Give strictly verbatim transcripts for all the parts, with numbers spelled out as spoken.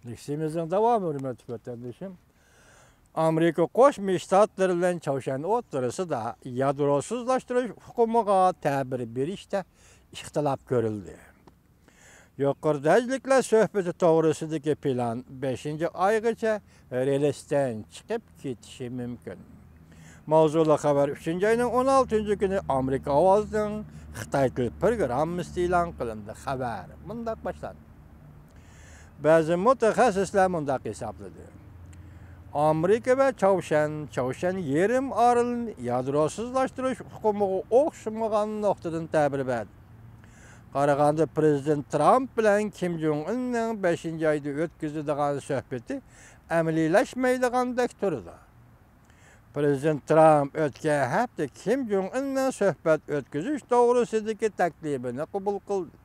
لېكسىيىمىزنىڭ داۋامى، ھۆرمەتلىك ۋەتەندىشىم. ئامېرىكا قوشما شتاتلىرى بىلەن چاۋشيەن ئوتتۇرىسىدا يادروسىزلاشتۇرۇش ئۇقۇمىغا تەبىر بېرىشتە ئىختىلاپ كۆرۈلدى. يۇقىرى دەرىجىلىكلەر سۆھبىتى توغرىسىدىكى پىلان بەشىنچى ئايغىچە رېلىستىن چىقىپ كېتىشى مۇمكىن. ماۋزۇلۇق خەۋەر ئۈچىنچى ئاينىڭ ئون ئالتىنچى كۈنى ئامېرىكا ئاۋازىنىڭ خىتاي تىل پروگراممىسىدا ئېلان قىلىندى. خەۋەر مۇنداق باشلاندى. بەزى مۇتەخەسسىسلەر مۇنداق ھېسابلىدى: ئامېرىكا ۋە چاۋشيەن، چاۋشيەن يېرىم ئارىلىنى يادروسىزلاشتۇرۇش ئۇقۇمىغا ئوخشىمىغان نۇقتىدىن تەبىر بەردى. قارىغاندا، پىرېزىدېنت ترامپ بىلەن كىم جوڭ ئۇننىڭ بەشىنچى ئايدا ئۆتكۈزىدىغان سۆھبىتى ئەمەلىيلەشمەيدىغاندەك تۇرىدۇ. پىرېزىدېنت ترامپ ئۆتكەن ھەپتە كىم جوڭ ئۇننىڭ سۆھبەت ئۆتكۈزۈش توغرىسىدىكى تەكلىپىنى قوبۇل قىلدى.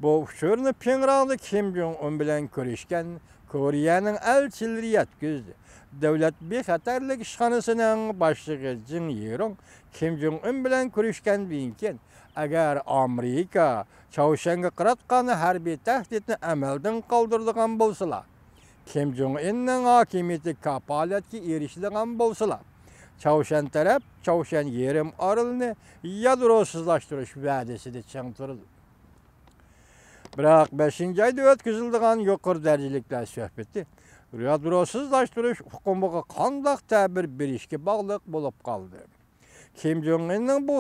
بۇ ئۇچۇرنى پيۇڭياڭدا كىم جوڭ ئۇن بىلەن كۆرۈشكەن كورېيەنىڭ ئەلچىلىرى يەتكۈزدى. دۆلەت بىخەتەرلىك ئىشخانىسىنىڭ باشلىقى جىڭ يىرۇڭ كىم جوڭ ئۇن بىلەن كۆرۈشكەندىن كېيىن، ئەگەر ئامېرىكا چاۋشيەنگە قاراتقان ھەربىي تەھدىتنى ئەمەلدىن قالدۇرىدىغان بولسىلا، كىم جوڭ ئۇننىڭ ھاكىمىيىتى كاپالەتكە ئېرىشىدىغان بولسىلا، چاۋشيەن تەرەپ چاۋشيەن يېرىم ئارىلىنى يادروسىزلاشتۇرۇش ۋەدىسىدە چىڭ تۇرىدۇ. بىراق، بەشىنچى ئايدا ئۆتكۈزۈلىدىغان يۇقىرى دەرىجىلىكلەر سۆھبىتى يادروسىزلاشتۇرۇش ئۇقۇمىغا قانداق تەبىر بېرىشكە باغلىق بولۇپ قالدى. كىم جوڭ ئۇننىڭ بۇ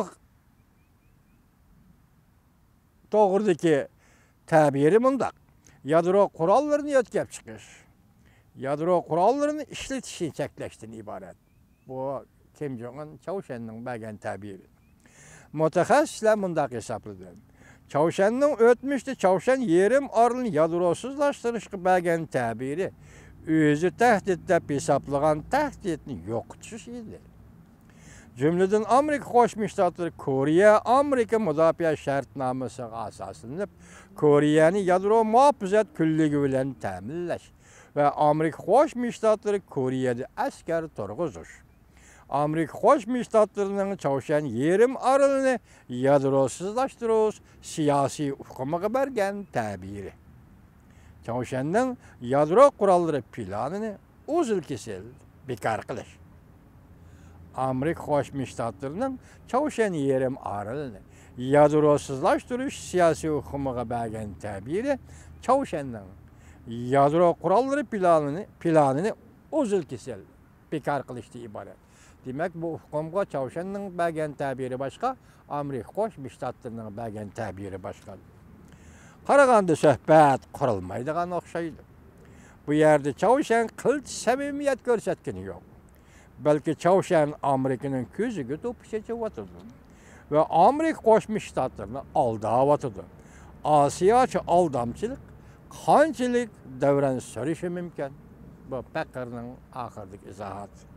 توغرىدىكى تەبىرى مۇنداق: يادرو قوراللىرىنى يۆتكەپ چىقىش، يادرو قوراللىرىنى ئىشلىتىشنى چەكلەشتىن ئىبارەت. بۇ كىم جوڭ ئۇن چاۋشيەننىڭ بەرگەن تەبىرى. مۇتەخەسسىسلەر مۇنداق ھېسابلىدى: چاۋشيەننىڭ ئۆتمۈشتە چاۋشيەن يېرىم ئارىلىنى يادروسىزلاشتۇرۇشقا بەرگەن تەبىرى ئۆزى تەھدىت دەپ ھېسابلىغان تەھدىتنى يوقىتىش ئىدى. جۈملىدىن، ئامېرىكا قوشما شتاتلىرى كورېيە ئامېرىكا مۇداپىئە شەرتنامىسىغا ئاساسلىنىپ، كورېيەنى يادرو مۇھاپىزەت كۈنلۈكى بىلەن تەمىنلەش ۋە ئامېرىكا قوشما شتاتلىرى كورېيەدە ئەسكەر تۇرغۇزۇش، ئامېرىكا قوشما شتاتلىرىنىڭ چاۋشيەن يېرىم ئارىلىنى يادروسىزلاشتۇرۇش سىياسىي ئۇقۇمىغا بەرگەن تەبىرى، چاۋشيەننىڭ يادرو قوراللىرى پىلانىنى ئۇزۇل-كېسىل بىكار قىلىش، ئامېرىكا قوشما شتاتلىرىنىڭ چاۋشيەن يېرىم ئارىلىنى يادروسىزلاشتۇرۇش سىياسىي ئۇقۇمىغا بەرگەن تەبىرى، چاۋشيەننىڭ يادرو قوراللىرى پىلانىنى، پىلانىنى ئۇزۇل-كېسىل بىكار قىلىشتىن ئىبارەت. دېمەك، بۇ ئۇقۇمغا چاۋشيەننىڭ بەرگەن تەبىرى باشقا، ئامېرىكا قوشما شتاتلىرىنىڭ بەرگەن تەبىرى باشقا. قارىغاندا، سۆھبەت قۇرۇلمايدىغان ئوخشايدۇ. بۇ يەردە چاۋشيەن قىلچە سەمىمىيەت كۆرسەتكىنى يوق. بەلكى چاۋشيەن ئامېرىكىنىڭ كۆزىگە دوپپا چېچىۋاتىدۇ ۋە ئامېرىكا قوشما شتاتلىرىنى ئالداۋاتىدۇ. ئاسىياچە ئالدامچىلىق قانچىلىك دەۋران سۈرۈشى مۇمكىن؟ بۇ پېقىرنىڭ ئاخىرىدىكى ئىزاھاتى.